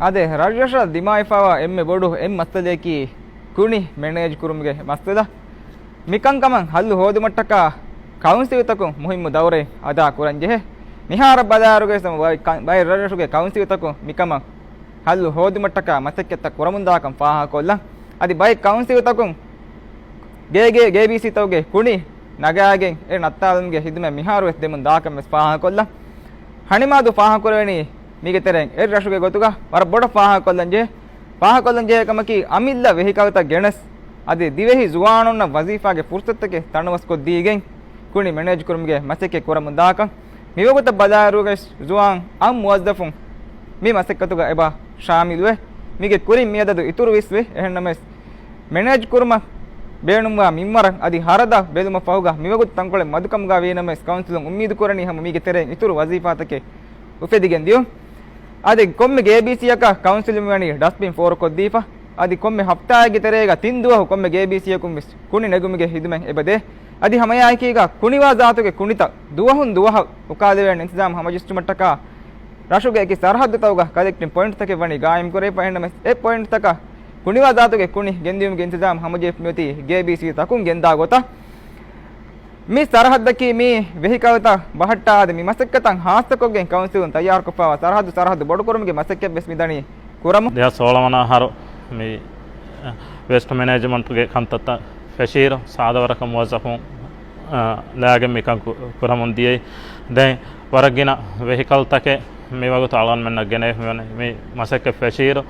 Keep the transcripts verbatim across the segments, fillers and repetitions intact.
އާދެ، ރަށްރަށަށް ދިމާވެފައިވާ އެންމެ ބޮޑު އެއް މައްސަލަޔަކީ ކުނި މެނޭޖް ކުރުމުގެ މައްސަލަ. މިކަންކަމަށް ހައްލު ހޯދުމަށްޓަކާ ކައުންސިލްތަކުން މުހިއްމު ދައުރެއް އަދާ ކުރަންޖެހޭ. މިހާރަށް ބަލާއިރުގައި ބައެއް ކަ-، ބައެއް ރަށްރަށުގެ ކައުންސިލްތަކުން މިކަމަށް ހައްލު ހޯދުމަށްޓަކާ މަސައްކަތްތައް ކުރަމުންދާކަން ފާހަގަކޮށްލަން. އަދި ބައެއް ކައުންސިލްތަކުން ގޭގޭ ގޭބީސީތަކުގެ ކުނި ނަގާގެން އެ ނައްތާލުމުގެ ހިދުމަތް މިހާރުވެސް ދެމުން ދާކަން ވެސް ފާހަގަކޮށްލަން. ހަނިމާދު ފާހަގަކުރެވެނީ މީގެ ތެރެއިން އެއް ރަށުގެ ގޮތުގަ ވަރަށް ބޮޑަށް ފާހަގަކޮށްލަންޖެހޭ، ފާހަގަކޮށްލަންޖެހޭ ކަމަކީ އަމިއްލަ ވެހިކަލްތައް ގެނެސް، އަދި ދިވެހި ޒުވާނުންނަށް ވަޒީފާގެ ފުރުސަތުތަކެއް ތަނަވަސްކޮށްދީގެން ކުނި މެނޭޖް ކުރުމުގެ މަސައްކަތް ކުރަމުންދާކަން. މިވަގުތަށް ބަލާއިރުގައި ޒުވާން އަމް މުވައްޒަފުން މި މަސައްކަތުގަ އެބަ ޝާމިލުވެ، މީގެ ކުރިން މިއަދަދު އިތުރުވީސްވި. އެހެންނަމަވެސް، މެނޭޖް ކުރުމަށް ބޭނުންވާ މިންވަރަށް އަދި ހަރަދަށް ބެލުމަށް ފަހުގަ މިވަގުތު ތަންކޮޅެއް މަދުކަމުގަ ވީނަމަވެސް، ކައުންސިލުން އުއްމީދު ކުރަނީ ހަމަ މީގެ ތެރެއިން އިތުރު ވަޒީފާތަކެއް އުފެދިގެން ދިޔުން. އަދި ކޮންމެ ގޭބީސީއަކަށް ކައުންސިލުން ވަނީ ޑަސްބިން ފޯރުކޮށްދީފަ. އަދި ކޮންމެ ހަފްތާއެއްގެ ތެރޭގަ ތިން ދުވަހު ކޮންމެ ގޭބީސީއަކުން ވެސް ކުނި ނެގުމުގެ ހިދުމަތް އެބަދޭ. އަދި ހަމައެއާއެކީގަ ކުނިވާ ޒާތުގެ ކުނިތައް ދުވަހުން ދުވަހަށް އުކާލެވޭނެ އިންތިޒާމް ހަމަޖެއްސުމަށްޓަކާ ރަށުގެ އެކި ސަރަހައްދުތަކުގަ ކަލެކްޓިން ޕޮއިންޓްތަކެއް ވަނީ ގާއިމްކުރެވިފަ. އެހެންނަމަވެސް، އެ ޕޮއިންޓްތަކަށް ކުނިވާ ޒާތުގެ ކުނި ގެންދިއުމުގެ އިންތިޒާމް ހަމަޖެހިފަ މިއޮތީ ގޭބީސީ ތަކުން ގެންދާ ގޮތަށް. މި ސަރަހައްދަކީ މި ވެހިކަލްތައް ބަހައްޓާ އަދި މި މަސައްކަތަށް ހާއްސަކޮށްގެން ކައުންސިލުން ތައްޔާރުކޮށްފައިވާ ސަރަހައްދު، ސަރަހައްދު ބޮޑުކުރުމުގެ މަސައްކަތްވެސް މިދަނީ ކުރަމުން. ދެހާސް ސޯޅަ ވަނަ އަހަރު މި، އަ، ވޭސްޓް މެނޭޖްމަންޓްގެ ކަންތައްތައް ފެށިއިރު، ސާދަވަރަކަށް މުވައްޒަފުން، އަ، ލާގެން މިކަން ކު-، ކުރަމުން ދިޔައީ. ދެން ވަރަށް ގިނަ ވެހިކަލްތަކެއް މިވަގުތު އަޅުގަނޑުމެންނަށް ގެނެވި މި މަސައްކަތް ފެށިއިރު،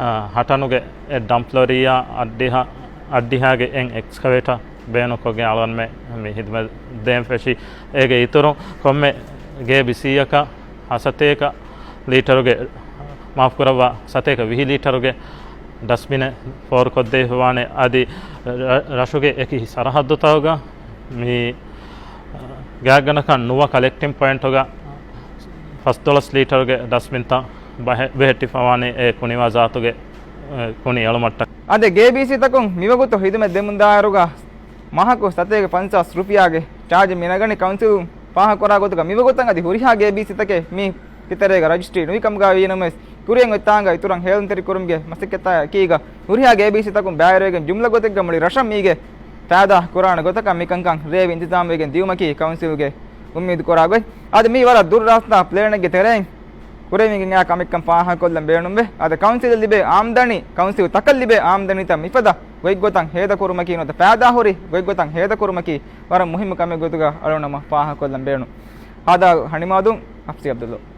އަ، ހަޓަނުގެ އެއް ޑަމްޕް ލޮރީއާ އައްޑިހަ-، އައްޑިހާގެ އެއް އެކްސްކަވޭޓާ ބޭނުންކޮށްގެން އަޅުގަނޑުމެން މި ހިދުމަތް ދޭން ފެށި. އޭގެ އިތުރުން ކޮންމެ ގޭބީސީއަކަށް ހަސަތޭކަ ލީޓަރުގެ، މާފުކުރައްވާ، ސަތޭކަ ވިހި ލީޓަރުގެ ޑަސްބިނެއް ފޯރުކޮށްދެވިފަވާނެ. އަދި ރަ-، ރަށުގެ އެކި ސަރަހައްދުތަކުގަ މި ގާތްގަނޑަކަށް ނުވަ ކަލެކްޓިން ޕޮއިންޓުގަ ފަސްދޮޅަސް ލީޓަރުގެ ޑަސްބިންތައް ބަހެ-، ބެހެއްޓިފަވާނެ އެ ކުނިވާ ޒާތުގެ، އެ، ކުނި އެޅުމަށްޓަކައި. އަދި ގޭބީސީތަކުން މިވަގުތު ހިދުމަތް ދެމުންދާއިރުގަ މަހަކު ސަތޭކަ ފަންސާސް ރުފިޔާގެ ޗާޖެއް މި ނަގަނީ. ކައުންސިލުން ފާހަގަކުރާ ގޮތުގަ މިވަގުތަށް އަދި ހުރިހާ ގޭބީސީތަކެއް މި ތިތެރޭގަ ރަޖިސްޓްރީ ނުވި ކަމުގަ ވީނަމަވެސް، ކުރިއަށް އޮތް ތާނގަ އިތުރަށް ހޭލުންތެރިކުރުމުގެ މަސައްކަތާއެކީގަ ހުރިހާ ގޭބީސީތަކުން ބައިވެރިވެގެން ޖުމްލަ ގޮތެއްގަ މުޅި ރަށަށް މީގެ ފައިދާ ކުރާނެ ގޮތަކަށް މިކަންކަން ރޭވި އިންތިޒާމްވެގެން ދިޔުމަކީ ކައުންސިލްގެ އުއްމީދު ކުރާ ގޮތް. އަދި މީ ވަރަށް ދުރު ރާސްތާ ޕްލޭނެއްގެ ތެރެއިން ކުރެވިގެން އާ ކަމެއްކަން ފާހަގަކޮށްލަން ބޭނުންވޭ. އަދި ކައުންސިލަށް ލިބޭ އާމްދަނީ، ކައުންސިލް ތަކަށް ލިބޭ އާމްދަނީތައް މިފަދަ ގޮތްގޮތަށް ހޭދަކުރުމަކީ ނުވަތަ ފައިދާހުރި ގޮތްގޮތަށް ހޭދަކުރުމަކީ ވަރަށް މުހިއްމު ކަމެއް ގޮތުގަ އަޅުގަނޑު ނަމަ ފާހަގަކޮށްލަން ބޭނުން. ހދ ހަނިމާދު، އަފްސީ އަބްދުﷲ.